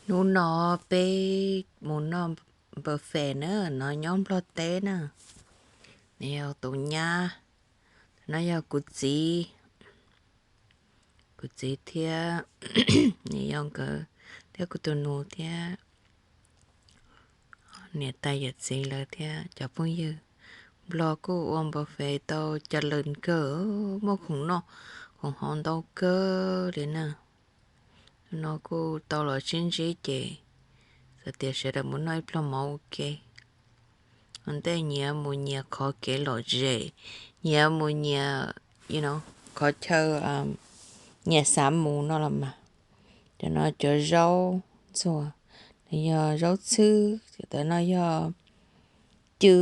Hnub no peb mus noj buffet na, no nyob Nplog teb na. Nws yog tus nyab, no yog kuv txiv, kuv txiv thiab, nws yog nkawd thiab kuv tus nus thiab niam tais yawm txiv lawv thiab cov phooj ywg. Nplog kuj ua buffet tau cas lawm kawg, muaj khoom noj khoom haus ntau kawg li na. No kuj tau los sib ntsib ces xav tias sawv daws mus noj ib pluag mov ua ke. Ua ntej nyias mus nyias qhov kev lom zem, nyias mus nyias, you know, qhov chaw nyias xav mus no los mas. Cov no cov zaub ntxuag, nws yog zaub txhwb, cov no yog cw,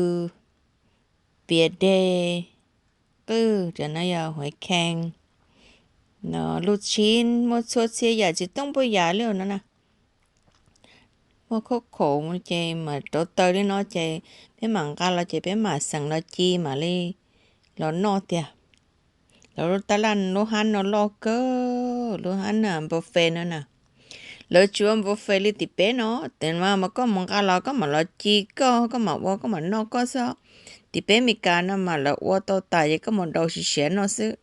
pias deg, qwj, cov no yog huav khees, no lub tshib, muaj txhua txhia yam tsis tooj puj yam li no na. Muaj khaub khaum ces mam rauv taws li no ces peb mam nqa los ces peb mam xeem los ci mam li los noj tiag. Lawv lub tab laj lub hab no loj kawg, lub hab na buffet no na. Lawv tsis ua buffet li tim peb no, tes mas mas koj mus nqa los koj mam los ci koj, koj mam ua koj mam noj koj xwb. Tim peb Meskas no mas lawv ua tau tas ces koj mus daus siav siav noj xwb.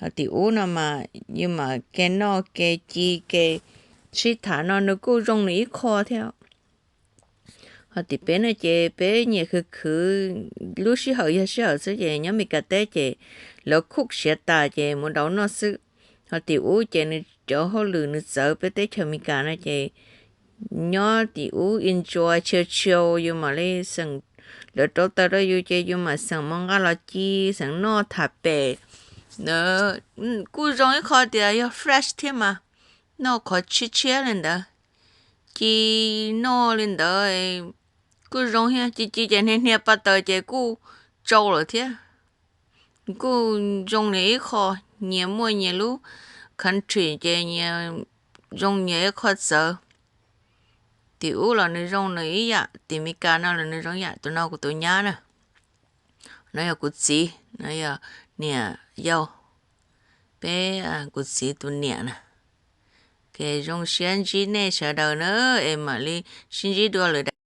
Ho tim ub no mas yus mam ke noj ke ci ke sib tham no nws kuj zoo nws ib qho thiab. Ho tim peb no ces peb nyiam khwv khwv, lub sij hawm yog sij hawm xwb ces nyob Meskas teb ces lawv cook siav tas ces mus daus noj xwb. Ho tim ub ces nws cov hauj lwm nws txawv peb teb chaws Meskas no ces nyob tim ub enjoy chill chill, yus mam li xeem, lawv rauv taws rau yus ces yus mam xeem mus nqa los ci, xeem noj tham pem. Kuj zoo ib qho tias yog fresh thiab mas, noj qhov tshiab tshiab li ntawd, ci noj li ntawd kuj zoo thiab. Ci ci ces hnia hnia pa taws ces kuj tsau lawm thiab. Kuj zoo nyias ib qho, nyias muaj nyias lub country ces nyias zoo nyias ib qho txawv. Tim ub los nws zoo nws ib yam, tim Meskas no los nws zoo ib yam. Tus no kuv tus nyab na, no yog kuv txiv, no yog niam yau, peb kuv txiv tus niam na. Ces zoo siab ntsib nej sawv daws na, es mam li sib ntsib dua lwm